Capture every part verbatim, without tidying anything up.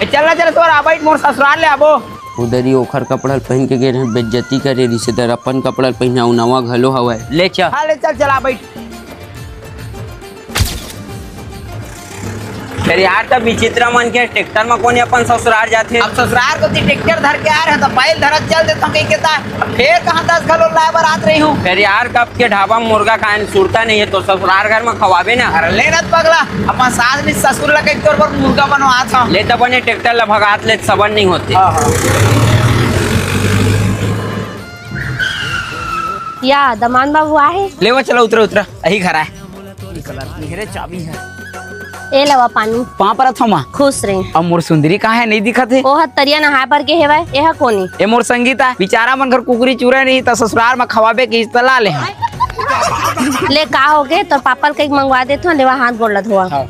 ए, चल ना, चल, तोर आ बैठ, मोर ससुराल ले आबो। उधर ही ओखर कपड़ा ल पहिन के गे रहे, बेइज्जती करे रिश्तेदार, अपन कपड़ा ल पहिना, अउ नवा घलो हवय। ले चल। हाँ, ले चल, चल, आ बैठ। फेर यार, त विचित्र मन के ट्रैक्टर म कोन अपन ससुराल जाथे? अब ससुराल कोती ट्रैक्टर धर के आ रहे, त बैल धरत चल देथव कहि के ता। फेर कहाँ दस घलो लाए बर आत रही हूँ। फेर यार, कब के ढाबा म मुर्गा खाए सुरता नहीं है, तो ससुराल घर म खवाबे ना। अरे ले ना पगला, अपन सास भी ससुर ला कहि तोर बर मुर्गा बनवात हव। ले त बने ट्रैक्टर ला भगात ले, सबन नहीं होते। हाँ, हाँ। या दमान बाबू आहे? ले वो चला, उतरा, उतरा, अही घर आए। निकलत नहीं रे, चाबी है। ए लवा पानी। पाँव परत हँव माँ। खुश रही। अब मोर सुंदरी कहाँ है, नहीं दिखत है? ओह तरिया नहाए बर गे हेवय, एह कोनी। ए मोर संगीता, बिचारा मन घर कुकरी चूरा नहीं, त ससुराल म खवाबे के इस्तला ले हैं। ले का होगे, तोर पापा ल कहीं मंगवा देथव, लेवा हाथ गोड़ ला धोवा। हाँ।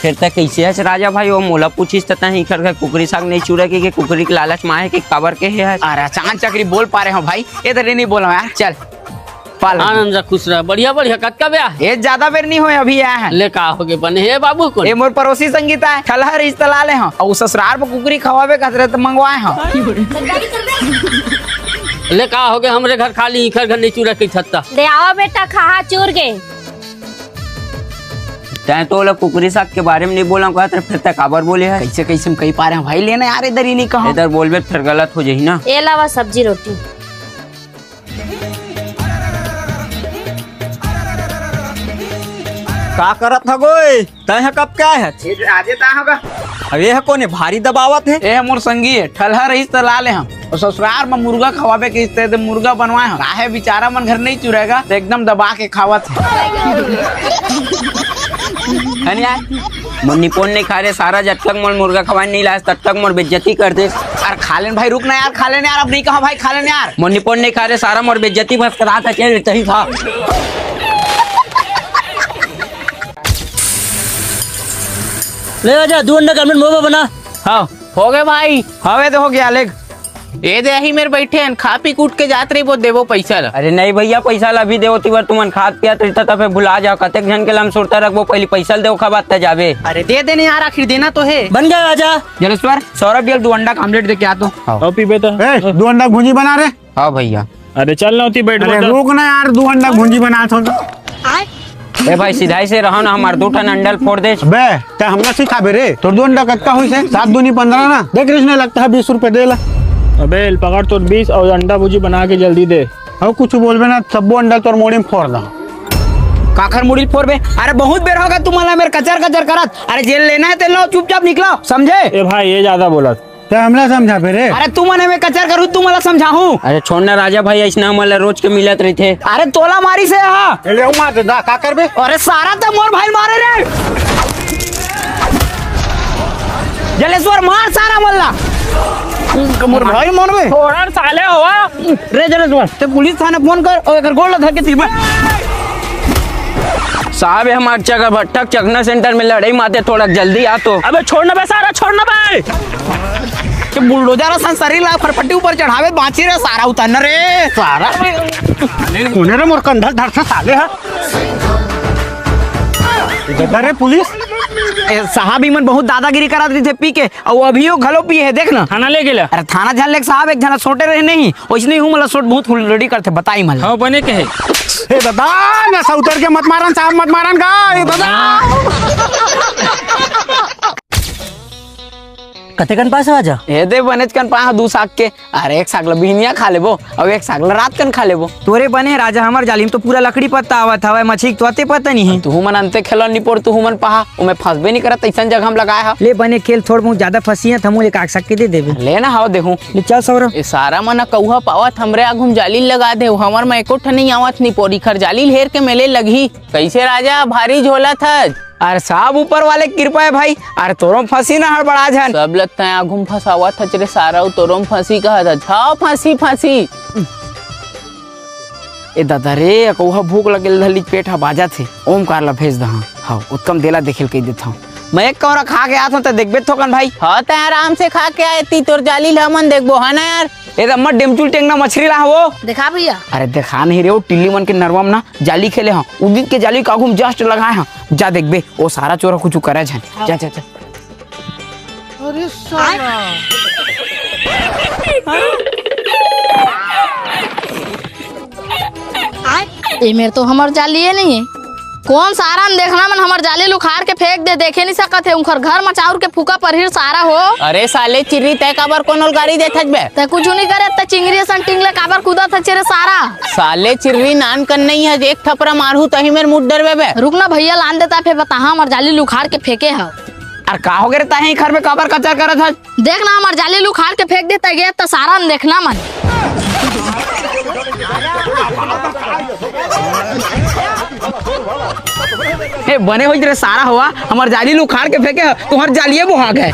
फेर त कइसे हस राजा भाई, वो मोला पूछिस त तहीं इखर घर कुकरी साग नहीं चूरा के, के कुकरी के लालच म आहे के काबर के हे हस? अरे चांद चकरी बोल पा रहे हँव भाई, ए तरे नहीं बोलँव यार, चल। पाल। आनंद रह, खुश रह, बढ़िया, बढ़िया, कतका ब्याह? ए, ज्यादा बेर नहीं होय, अभी आए हैं। ले का होगे बने हे बाबू कोन? ए, मोर पड़ोसी संगीता है, ठलहा रहिस त ला ले हँव। अउ ससुराल म कुकरी खवाबे कहत रहे त मंगवाए हँव। ले का होगे, हमरे घर खाली इखर घर नहीं चूरा के छत्ता। दे आवा बेटा, खा चूर के। तैं तो ओला कुकरी साग के बारे म नहीं बोलँव कहत रहे, फेर तैं काबर बोले हस? कइसे, कइसे म कहि पा रहे हँव भाई, ले ना यार, इधर ही नहीं कहा। इधर बोलबे त फेर गलत हो जाही ना। ए लावा सब्जी रोटी। का करत ह गोय? तैं ह कब के आए हस? ये आजे ता होगा। अब ये ह कोन हे भारी दबावत हे? ए ह मोर संगी हे, ठलहा रहिस त ला ले हँव। अउ ससुराल म मुर्गा खवाबे के इस्ते त मुर्गा बनवाए हँव। काहे बिचारा मन घर नहीं चुरेगा, त एकदम दबा के खावत हे। है नहीं यार? मोर निपोन नहीं खा रे सारा, जब तक मोर मुर्गा खवाए नहीं लायस, तब तक मोर बेइज्जती कर देस। अरे खा लेन भाई, रुक ना यार, खा लेन यार, अब नहीं कहा भाई, खा लेन यार। मोर निपोन नहीं खा रे सारा, मोर बेइज्जती बस करा था, चल, तहीं खा। ले आजा, दू अंडा के आमलेट मोर बर बना। हाँ, होगे भाई। हवे तो होगे, ले। ए दे, अही मेर बइठे हन, खा पी कूट के जात रहिबो, देबो पइसा ला। अरे नहीं भइया, पइसा ला अभी देवो, तिबर तुमन खात पियत रहिथा, त फेर भुला जाव, कतेक झन के ला हम सुरता रखबो, पहिली पइसा ल देवो, ओखर बाद त जाबे। अरे दे दे नहीं यार, आखिर देना तो हे। बन गया राजा। जलेश्वर, सौरभ, ये दू अंडा के आमलेट दे के आ तो। हाँ। अउ पीबे त। ए, दू अंडा के भुंजी बना रे। हाँ भइया। अरे चल ना, ओती बैठ अरे बता। रुक ना यार, दू अंडा के भुंजी बनात हँव तो। ए भाई, सिधाई से रहो ना, हमार दू ठन अंडा ल फोड़ दे। बे, तैं हमला सिखाबे रे? तोर दू अंडा कतका होइस हे? सात दूनी पन्द्रह ना। देख कृष्ण, लगता है बीस रुपए दे ला। अबे, पकड़ तोर बीस अउ अंडा भुजी बना के जल्दी दे। अउ कुछ बोलबे ना, सब्बो अंडा तोर मुड़ी म फोड़ दा। काखर मुड़ी ल फोड़बे? अरे बहुत बेर होगे तुमन ला मेर कचर कचर करत। अरे जेन लेना हे तेन लो, चुपचाप निकलो, समझे? ए भाई, ये ज्यादा बोलत। तैं हमला समझाबे रे। अरे तुमन एमे कचर करहू, तुमन ला समझाहूँ। अरे छोड़ ना राजा भाई, अइसना हमन ला रोज के मिलत रहिथे। अरे तोला मारिस हे हा। ए, ले मार दे, दा, का करबे? अरे सारा तैं मोर भाई ल मारे रे। जलेश्वर मार सारा मन ला। मोर भाई ल मारबे? थोड़ा साले होवा। रे जलेश्वर, तैं पुलिस थाना फोन कर अउ एकर गोड़ ला धर के तिलबा। साहब, ये हमार चकभट्ठा चकना सेंटर में लड़ाई माते, थोड़ा जल्दी आ तो। अबे छोड़ ना बे सारा, छोड़ ना बे। ये बुलडोजर असन शरीर ला फरफटी ऊपर चढ़ावे बाँची रे सारा, उतर ना रे सारा। कोने रे मोर कंधा ल धरथे साले ह? इधर रे पुलिस। ए, साहब, इमन बहुत दादागिरी करत रहिथे पी के, अउ अभियो घलो पिए हे, देख ना। थाना ले गेला। अरे थाना झन लेग साहब, एक झन छोटे रहे नहीं, ओइसने हूँ, मतलब, सोट बहुत हुलड़ी करथे, बताई मन। हाँ, बने कहे। ए दादा, नशा उतर के मत मारन साहब, मत मारन गा, ए दादा। कतेकन पास हो आजा? ए दे, बनेच कन पास, दू साग के। अरे, एक साग ल बिहनिया खा लेबो, अउ एक साग ल रात कन खा लेबो। तोरे बने राजा, हमर जाली म तो पूरा लकड़ी पत्ता आवत हवय, मछली के तो अते पता नहीं है। तुहू मन अंते खेलो निपोर, तुहू मन पहा, ओमे फंसबे नहीं करत, अइसन जगह म लगाए हा। ले बने खेल, थोड़ बहुत ज्यादा फंसी है, त हमू ले काट सक के दे देबे। ले ना, हाव देहूँ। ले चल सौरभ। ए सारा मन कौहा पावत हमरे आगू म जाली लगा दे, हमर म एको ठन नहीं आवत निपोर, इखर जाली हेर के मेले लगही। कइसे राजा, भारी झोला थस? अरे सब ऊपर वाले के कृपा है भाई। अरे तोरो फंसी ना हड़बड़ा झन। सब लगता है आगू म फंसावत हच रे सारा, तोरो म फंसी कहत हच। हाँ, फंसी, फंसी। ए दादा रे, अकौहा भूख लगेल धली, पेट ह बाजत हे। ओमकार ला भेज दहा। हाँ, उत्तम देला देखेल कह देत हूँ। मैं एक कौरा खा के आत हूँ, त देखबे थोकन भाई। हाँ, त आराम से खा के आए ती, तोर जाली ला हमन देखबो, है ना यार? ए दम्मा डेमचुल टेंगना मछरी ला वो। देखा भैया। अरे देखा नहीं रे, वो टिल्ली मन के नरवा म ना जाली खेले हाँ, उदित के जाली कागू म just लगाए हाँ। जा देखबे, वो सारा चोर कुछ करे झन। हाँ। जा, जा, जा। अरे साला। ए मेर तो हमर जाली हे नहीं हे। कोन सारा न देखना मन हमर जाली ल उखार के फेंक दे, देखे नहीं सकत हे। उंखर घर म चाउर के फूका परही सारा हो। अरे साले चिर्री, तैं काबर कोनो ल गारी देथस बे? तैं कुछु नहीं करे, तैं चिंगरी असन टींग ले काबर कूदत हस रे सारा? साले चिर्री, नान कन नहीं हे, एक थपरा मारहूं तहीं मेर मुड़ डरबे बे। रुक ना भैया, लान देता, फेर बताहा हमर जाली ल उखार के फेंके हव। अरे का हो गे रे, तैं ही घर में काबर कचर करत हस? देख ना, हमर जाली ल उखार के फेंक देता गे, त सारा न देखना मन। हे, बने होइस रे सारा हो, हमर जाली ल उखार के फेंके ह, तुंहर जालिये बोहा गे।